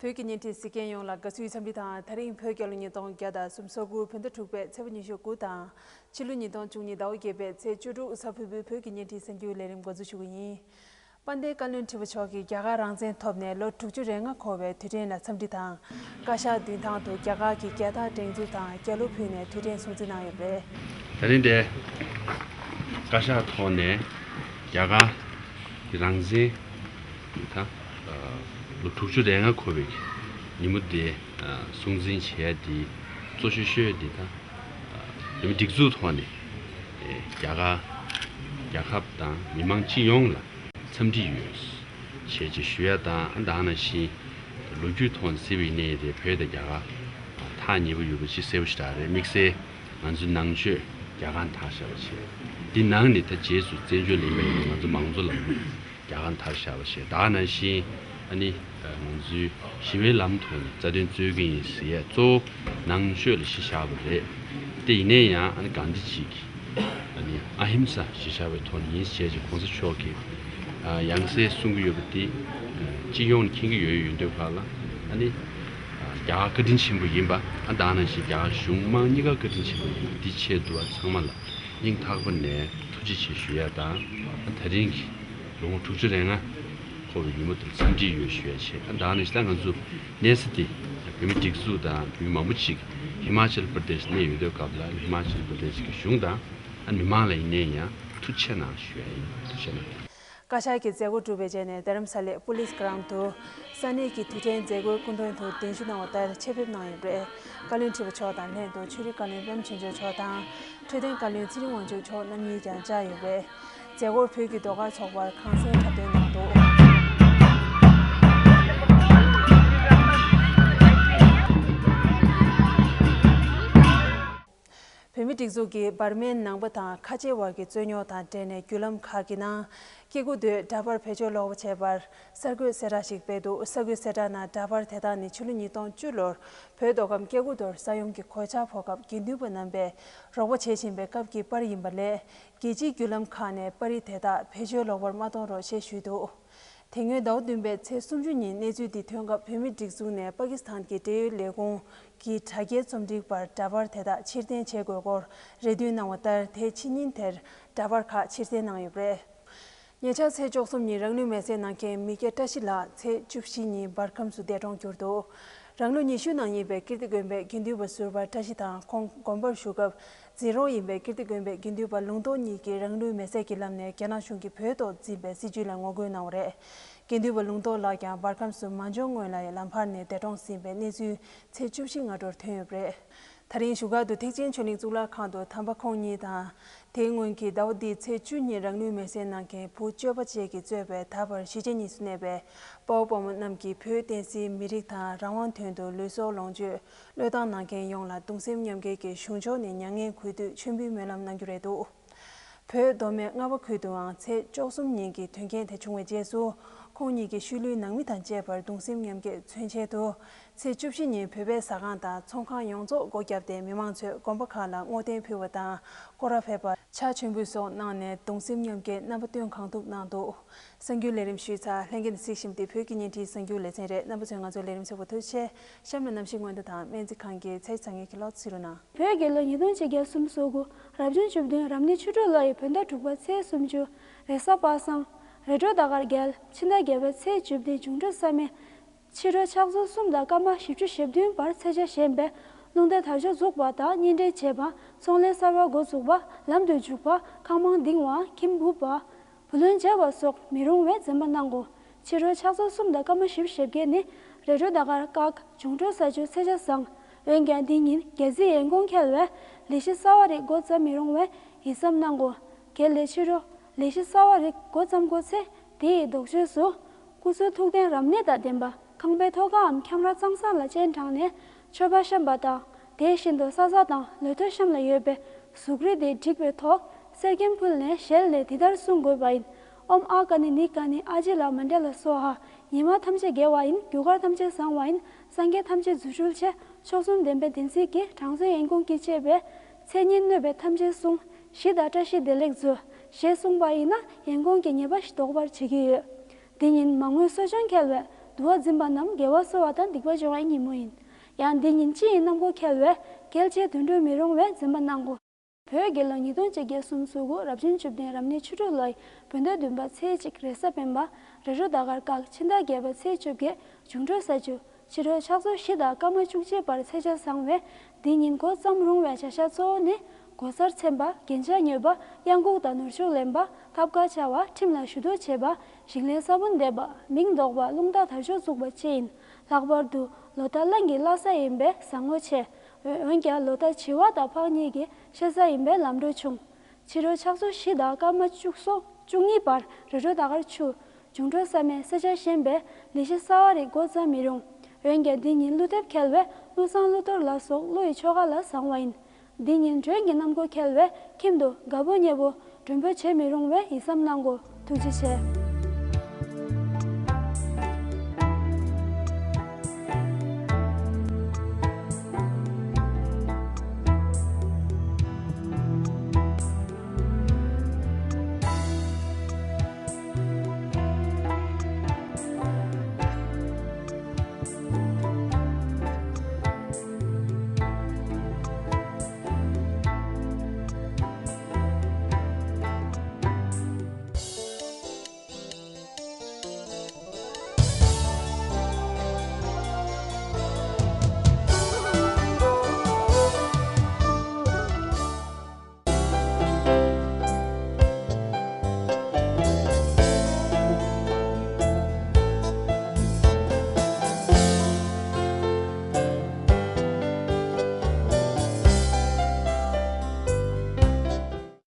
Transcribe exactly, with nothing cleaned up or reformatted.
བོད་ཀྱི་བརྙན་འཕྲིན་གཟིགས་མཁན་ཡོངས་ལ་དགའ་བསུའི་འཚམས་འདྲི་དང་། ད་རིང་བོད་རྒྱལ་ལོ་ཉིས་སྟོང་བརྒྱ་དང་སུམ་ཅུ་སོ་དགུ་བོད་ཟླ་དྲུག་པའི་ཚེས་པ་ཉི་ཤུ་དགུ་དང་། ཕྱི་ལོ་ཉིས་སྟོང་བཅུ་གཉིས་ཟླ་བ་བརྒྱད་པའི་ཚེས་བཅུ་དྲུག་གཟའ་ཕུར་བུའི་བོད་ཀྱི་བརྙན་འཕྲིན་གསར་འགྱུར་ལས་རིམ་འགོ་འཛུགས་ཞུ་གི་ཡིན། དཔལ་ལྡན་བཀའ་བློན་ཁྲི་པ་མཆོག་གིས་རྒྱ་གར་རང་བཙན་ཐོབ་ནས་ལོ་དྲུག་ཅུ་རེ་ལྔ་འཁོར་བའི་དུས་དྲན་ལ་འཚམས་འདྲི་དང་། བཀའ་ཤག་མདུན་ཐང་དུ་རྒྱ་གར་གྱི་རྒྱལ་དར་སྒྲེང་འཛུགས་དང་སྐྱ་ལོ་ཕུལ་ནས་དུས་དྲན་སྲུང་བརྩི་གནང་ཡོད་པ་རེད། ད་རིང་དེ་བཀའ་ཤག་ཐོག་ནས་རྒྱ་གར་གྱི་རང་བཙན་ད་ལོ་དྲུག་ཅུ་རེ་ལྔ་འཁོར་བའི་ཉིན་མོ་དེ་སྲུང་བརྩི་བྱས་དེ་གཙོ་ཤོས་ཤོས་དེ་ད་བོད་མི་སྒྲིག་འཛུགས་ཐོག་ནས་རྒྱ་གར་རྒྱལ་ཁབ་དང་མི་མང་སྤྱི་ཡོངས་ལ་འཚམས་འདྲི་ཡོད་ཞེས་ཅིག་ཞུ་ཡ་དང་། ཨ་ད་ནང་བཞིན་ལོ་རྒྱུས་ཐོག་ནས་གཟིགས་པ་ཡིན་ནའི་རེད། བོད་དང་རྒྱ་གར་ཐག་ཉེ་པོ་ཡོད་པ་ཅིག་གསལ་པོ་ཞེ་དྲག་རེད། དམིགས་བསལ་ང་ཚོའི་ནང་ཆོས་རྒྱ་གར་ཐག་བཞག་པ་བྱས། འདི་ནང་ནས་ད་རྗེས་སུ་བཙན་བྱོལ་ལ་ཡིན་པ་ཡིན་ན་ང་ཚོ་མང་གཙོ་ལ་རྒྱ་གར་ཐག་བཞག་པ་བྱས། ད་ནང་བཞིན་ཨ་ནི་ང་ཚོའི་ཞི་བའི་ལམ་ཐོག་ནས་རྩ་དོན་རྩོད་ཀྱི་ཡིན་ཟེར་ཡས་གཙོ་བོ་ནང་ཆོས་ལ་གཞི་བཞག་པ་རེད། དེ་ཡིན་ནའི་ཡང་ཨ་ནི་གང་འདི་གཅིག་གིས་ཨ་ནི་ཨ་ཧིམ་ས་གཞི་བཞག་པའི་ཐོག་ནས་ཡིན་ཞེས་ཀྱི་གོང་ས་མཆོག་གིས་ཡང་སེ་གསུང་གི་ཡོད་པ་དེ་སྤྱི་ཡོངས་ནས་མཁྱེན་གྱི་ཡོད་ཡོད་དུས་ག་ལ་ཨ་ནི་རྒྱ་གར་བཀའ་དྲིན་ཆེན་པོ་ཡིན་པ། ཨ་ད་ནང་བཞིན་རྒྱ་གར་གཞུང་མང་གཉིས་ཀ་བཀའ་དྲིན་ཆེན་པོ་ཡིན་པ་འདི་ཆེད་དུ་ཚང་མ་ལ་སྙིང་ཐག་པ་ནས་ཐུགས་རྗེ་ཆེ་ཞུ་ཡ་དང་། ཨ་ད་རིང་གི་ལོ་ངོ་དྲུག་ཅུ་རེ་ལྔ་འཁོར་བའི་ཉིན་མོ་དེར་འཚམས་འདྲི་ཡོད་ཞུ་ཡ་བྱས། ཨ་ད་ནི་ད་ང་ཚོ་གནས་ས་དེ་བོད་མི་སྒྲིག་འཛུགས་དང་བོད་མི་མང་པོ་ཅིག་ཧི་མ་ཅལ་པར་དེཤ་གནས་ཡོད་དུས་སྐབས་ལ་ཧི་མ་ཅལ་པར་དེཤ་གི་གཞུང་དང་ཨ་མི་མང་ལ་ཡིན་ནའི་ཡང་ཐུགས་རྗེ་གནང་ཞུ་ཡ་ཡིན། ཐུགས་རྗེ་གནང་། བཀའ་ཤག་གི་མཛད་སྒོ་གྲུབ་པའི་རྗེས་ནས་རྡ་རམ་ས་ལའི་པུ་ལིས་གྷ་རམ་དུ་ས་གནས་ཀྱི་དུས་དྲན་མཛད་སྒོའི་སྐུ་མགྲོན་དུ་གདན་ཞུ་གནང་བ་ལྟར་ཆེད་ཕེབས་གནང་ཡོད་པ་རེད། བཀའ་བློན་ཁྲི་པ་མཆོག་དང་ལྷན་དུ་ཆོས་རིག་བཀའ་བློན་པད་མ་ཆོས་འབྱོར་མཆོག་དང་། འཕྲོད་བསྟེན་བཀའ་བློན་ཚེ་རིང་དབང་ཕྱུག་མཆོག་རྣམ་གཉིས་ཀྱང་བཅར་ཡོད་པས། མཛད་སྒོར་བོད་ཀྱི་ཟློས་གར་ཚོགས་པར་ཁང་གསར་འཁྲབ་སྟོན་གནང་འདུག་བོད་མི་སྒྲིག་འཛུགས་ཀྱིས་འབར་མའི་ནང་པ་དང་ཁ་ཆེ་བར་གྱི་རྩོད་རྙོག་དང་འབྲེལ་ནས་བརྒྱུད་ལམ་ཁག་གི་ནང་སྐྱེ་རྒུ་མདོའི་འདྲ་པར་བེད་སྤྱོད་ལོག་པ་བྱས་པར་གསར་འགོད་གསལ་བསྒྲགས་ཤིག་སྤེལ་འདུག་གསར་འགོད་གསལ་བསྒྲགས་ནང་འདྲ་པར་དེ་དག་ནི་ཕྱི་ལོ་ཉིས་སྟོང་བཅུ་ལོར་བོད་མདོ་ཁམས་སྐྱེ་རྒུ་མདོར་ས་ཡོམ་གྱི་གོད་ཆག་ཕོག་སྐབས་དགེ་འདུན་པ་རྣམ་པས་རོགས་པ་བྱེད་བཞིན་པའི་སྐབས་ཀྱི་པར་ཡིན་པ་ལས། རྒྱལ་སྤྱིའི་བརྒྱུད་ལམ་ཁག་ནས་པར་རིས་དེ་དག་བེད་སྤྱོད་ལོག་པར་མ་གཏོང་རོགས་ཞེས་ཞུས་འདུག་དེ་སྔོན་ཟླ་བ་བདུན་པའི་ཚེས་སུམ་ཅུ་ཉིན་གནས་ཚུལ་འདི་ཐོན་སྐབས་བོད་མིའི་སྒྲིག་འཛུགས་ནས་པ་ཀི་སི་ཐན་གྱི་འབྲེལ་ཡོད་ལས་ཁུངས་ཀྱི་དྲ་རྒྱའི་རྩོམ་སྒྲིག་པར་འདྲ་པར་དེ་དག་ཕྱིར་འཐེན་བྱེད་དགོས་སྐོར་རེ་འདུན་གནང་བ་ལྟར། དེའི་ཕྱི་ཉིན་དེར་འདྲ་པར་ཁག་ཕྱིར་འཐེན་གནང་ཡོད་པ་རེད། ཉེ་ཆར་ཚེས་བཅུ་གསུམ་ཉིན་རང་ལུས་མེར་སྲེག་གནང་མཁན་མི་སྐྱ་བཀྲ་ཤིས་ལགས་ཚེས་བཅུ་བཞི་ཉིན་འབར་ཁམས་སུ་འདས་གྲོངས་གྱུར་འདུག་རང་ལོ་ཉི་ཤུ་ནང་ཡིན་པའི་ཀིརྟི་དགོན་པའི་དགེ་འདུན་པ་ཟུར་པ་བཀྲ་ཤིས་དང་ཁོང་དགོན་པར་བཞུགས་སྐབས་འཛིན་རོགས་ཡིན་པའི་ཀིརྟི་དགོན་པའི་དགེ་འདུན་པ་ལུང་རྟོགས་གཉིས་ཀྱིས་རང་ལུས་མེར་སྲེག་གི་ལམ་ནས་རྒྱ་ནག་གཞུང་གིས་བོད་ཐོག་འཛིན་པའི་སྲིད་བྱུས་ལ་ངོ་རྒོལ་གནང་བ་རེད། དགེ་འདུན་པ་ལུང་རྟོགས་ལགས་ཀྱང་འབར་ཁམས་སུ་མ་འབྱོར་སྔོན་ལ་ལམ་བར་ནས་འདས་གྲོངས་ཟིན་པའི་གནས་ཚུལ་ཚེས་བཅུ་བཞི་སྔ་དྲོར་ཐོན་ཡོད་པ་རེད། ད་རིང་བཞུགས་སྒར་དུ་ཐེག་ཆེན་ཆོས་གླིང་གཙུག་ལག་ཁང་དུ་དམ་པ་ཁོང་ཉིད་དང་། དེའི་སྔོན་གྱི་ཟླ་བ་འདིའི་ཚེས་བཅུ་ཉིན་རང་ལུས་མེར་སྲེག་གནང་མཁན་བུ་སྤྱོད་པ་བཅས་ཀྱིས་གཙོས་པའི་ད་བར་གཞིས་བྱེས་གཉིས་སུ་གནས་པའི་དཔའ་བོ་དཔའ་མོ་རྣམས་ཀྱིས་བོད་བསྟན་སྲིད་མི་རིགས་དང་རང་དབང་དོན་དུ་ལུས་སྲོག་ལོངས་སྤྱོད་བློས་བཏང་གནང་མཁན་ཡོངས་ལ་གདུང་སེམས་མཉམ་སྐྱེད་ཀྱི་གཞུང་ཕྱོགས་ནས་མྱ་ངན་གུས་འདུད་མཆོད་འབུལ་སྨོན་ལམ་གནང་རྒྱུ་རེད་འདུག་བོད་མདོ་སྨད་རྔ་བ་ཁུལ་དུའང་ཚེས་བཅུ་གསུམ་ཉིན་གྱི་དོན་རྐྱེན་དེ་བྱུང་བའི་རྗེས་སུ། ཁོང་ཉིད་ཀྱི་ཤུལ་ལུས་ནང་མི་དང་བཅས་པར་གདུང་སེམས་མཉམ་སྐྱེད་མཚོན་ཆེད་དུ། ཚེས་བཅུ་བཞི་ཉིན་བོད་པའི་ཟ་ཁང་དང་ཚོང་ཁང་ཡོངས་རྫོགས་སྒོ་བརྒྱབ་སྟེ་མི་མང་ཚོས་དགོན་པ་ཁག་ལ་བསྔོ་རྟེན་ཕུལ་བ་དང་། སྐོར་ར་ཕེབས་པ། ཕྱག་མཆོད་འབུལ་སོགས་གནང་ནས་གདུང་སེམས་མཉམ་སྐྱེད་རྣམ་པ་སྟོན་གང་ཐུབ་གནང་འདུག་གསར་འགྱུར་ལས་རིམ་ཞུས་ཚར། ལྷན་རྒྱས་ནས་གཟིགས་བཞིན་པ་འདི་བོད་ཀྱི་བརྙན་འཕྲིན་གསར་འགྱུར་ལེ་ཚན་རེད། རྣམ་པ་ཚོས་ང་ཚོའི་ལས་རིམ་གཟིགས་པར་ཐུགས་རྗེ་ཆེ། གཤམ་ལ་གནམ་གཤིས་སྔོན་བརྡ་དང་སྨན་རྩིས་ཁང་གི་ཚེས་བཟང་ངན་གྱི་ལོ་ཚིག་རུ་ནང་། བོད་ཀྱི་ལོ་ཉིས་སྟོང་ཆིག་བརྒྱ་སུམ་ཅུ་སོ་དགུ་རབ་བྱུང་བཅུ་བདུན་རབ་གནས་ཕྱི་དྲོ་ལོ་ཡི་བོད་ཟླ་དྲུག་པ་ཚེས་སུམ་ཅུ། རེས་གཟའ་པ་སངས། རེས་འགྲོགས་ཟླ་སྐར་རྒྱལ། ཕྱི་ཟླ་བརྒྱད་པའི་ཚེས་བཅུ་བདུན་འབྱུང་འཕྲོད་ས་མེ། ཕྱི་དྲོ་ཕྱག་ཚོད་གསུམ་དང་སྐར་མ་བཞི་བཅུ་ཞེ་བདུན་བར་ཚེས་ཆ་བཞེངས་པས། རླུང་རྟ་དར་ལྕོག་འཛུགས་པ་དང་གཉེན་འཕྲད་བྱེད་པ། ཚོང་ལས་གསར་པ་འགོ་འཛུགས་པ། ལམ་དུ་འཇུག་པ། ཁང་བང་ལྡིང་བ། ཁྱིམ་སྦུབ་པ། བུ་ལོན་འཇལ་བ་སོགས་མི་རུང་བའི་འཛེམ་པ་གནང་དགོས། ཕྱི་དྲོ་ཕྱག་ཚོད་གསུམ་དང་སྐར་མ་བཞི་བཅུ་ཞེ་བརྒྱད་ནི་རེས་འགྲོགས་ཟླ་སྐར་སྐག་འབྱུང་འཕྲོད་ས་བཅུ་ཚེས་ཆ་བཟང་། འོན་ཀྱང་འདི་ཉིན་རྒྱལ་སྲིད་ཡོན་གོང་འཁེལ་བས་ལས་གཞི་གསར་བ་རིགས་འགོ་བརྩམ་མི་རུང་བས་ཡིད་བསམ་གནང་དགོས། གལ་ཏེ་ཕྱི་དྲོ་ལས་གཞི་གསར་བ་རིགས་འགོ་བརྩམ་དགོས་ཚེ། དེ་ཡི་ལྡོག་ཕྱོགས་སུ། སྐུ་གསུང་ཐུགས་རྟེན་རབ་གནས་དང་ལྡན་པ། ཁང་པའི་ཐོག་ཁའམ་ཁྱང་ར་གཙང་ས་ལ་སྤྱན་དྲངས་ནས་མཆོད་པ་བཤམས་པ་དང་། དེ་བཞིན་དུ་ས་ས་དང་ལུས་ཐོ་གཤམ་ལ་ཡོད་པའི་གཟུགས་རིས་དེ་བསྒྲིགས་པའི་ཐོག་གསེར་སྐྱེམས་ཕུལ་ནས་ཞལ་ནས་འདི་ལྟར་གསུང་དགོས་པ་ཡིན། ཨོཾ་ཨཱཿ་ཀ་ནི་ནི་ཀ་ནི་ཨ་ཇི་ལ་མཎྜ་ལ་སྭཱ་ཧཱ། ཉི་མ་ཐམས་ཅད་དགེ་བ་ཡིན། རྒྱུ་སྐར་ཐམས་ཅད་བཟང་བ་ཡིན། སངས་རྒྱས་ཐམས་ཅད་རྫུ་འཕྲུལ་ཆེ། མཆོག་གསུམ་ལྡན་པའི་བདེན་ཚིག་གི་དྲང་སྲོང་ཡོན་གོང་གིས་གཅེས་པའི། མཚན་ཉིད་གནོད་པའི་ཐམས་ཅད་བསྲུང་། ཞི་དང་བཀྲ་ཤིས་བདེ་ལེགས་མཛོད། ཞེས་གསུངས་པ་ཡིན་ན་ཡོན་གོང་གི་ཉེས་པ་ཞིག་ཟློག་པར་བྱེད་ཀྱི་ཡོད། འདི་ཉིན་མ་དངུལ་གསོ་སྦྱོང་འཁེལ་བའི་ དུ་བ་འཛིན་པ་རྣམས་དགེ་བ་གསོ་བ་དང་སྡིག་པ་སྦྱོང་བའི་ཉིན་མོ་ཡིན། ཡང་འདི་ཉིན་སྤྱི་ཡི་གནམ་སྒོ་འཁེལ་བས་རྒྱལ་ཆེ་དུད་འགྲོ་མི་རུང་བས་འཛིན་པ་གནང་གོ། བོད་རྒྱལ་ལོ་ཉིས་སྟོང་ཆིག་བརྒྱ་སུམ་ཅུ་སོ་དགུ་རབ་བྱུང་བཅུ་བདུན་རབ་གནས་ཆུ་འབྲུག་ལོའི་བོད་ཟླ་བདུན་པ་ཚེས་གཅིག་རེས་གཟའ་སྤེན་པ། རེས་འགྲོགས་ཟླ་སྐར་སྐག་ཕྱི་ཟླ་བརྒྱད་པ་ཚེས་བཅོ་བརྒྱད་འབྱུང་འཕྲོད་ས་བཅུ། ཕྱི་དྲོ་ཕྱག་ཚོད་བཞི་དང་སྐར་མ་བཅུ་གཅིག་བར་ཚེས་ཆ་བཟང་བས། འདི་ཉིན་འགོ་བརྩམས་རུང་བའི་བྱ་གཞག་གཙོ་བོ་ནི། གོ་སར་འཚེམ་པ། རྒྱན་ཆ་ཉོས་པ། གཡང་འགུགས་དང་ནོར་ཕྱུགས་ལེན་པ། ཐབ་ཀ་འཕྱར་བ། ཁྲིམས་ལ་ཞུ་གཏུག་བྱེད་པ། ཞིང་ལས་ས་བོན་འདེབས་པ། མིང་འདོགས་པ། རླུང་རྟ་དར་ལྕོག་བཙུགས་པ་བཅས་ཡིན། ལྷག་པར་དུ་ལོ་ཟླ་གླང་གི་བླ་གཟའ་ཡིན་པས་བཟང་ངོ་ཆེ། འོན་ཀྱང་ལོ་ཟླ་བྱི་བ་དང་ཕག་གཉིས་ཀྱི་ཤ་གཟའ་ཡིན་པས་ལམ་འགྲོ་ཆུང་། ཕྱི་དྲོ་ཕྱག་ཚོད་བཞི་དང་སྐར་མ་བཅུ་གསུམ་བཅུ་གཉིས་བར་རེས་འགྲོགས་ཟླ་སྐར་ཆུ། འབྱུང་འཕྲོད་ས་མེད་ས་ཆ་ཞན་པས་ལས་གཞི་གསར་བ་རིགས་འགོ་བརྩམས་མི་རུང་། འོན་ཀྱང་འདི་ཉིན་ཀླུ་འདེབས་འཁེལ་བས་ཀླུ་བསང་ཀླུ་གཏོར་ལ་སོགས་ཀླུ་ཡི་ཆོ་ག་ལ་བཟང་བ་ཡིན། འདི་ཉིན་མགྲོན་གྱི་གནམ་སྒོ་འཁེལ་བས་ཁྱིམ་དུ་དགའ་པོ་ཉེ་པོ་མགྲོན་འབོད་བྱེད་མི་རུང་བས་ཡིད་བསམ་གནང་དགོས། ཐུགས་རྗེ་ཆེ།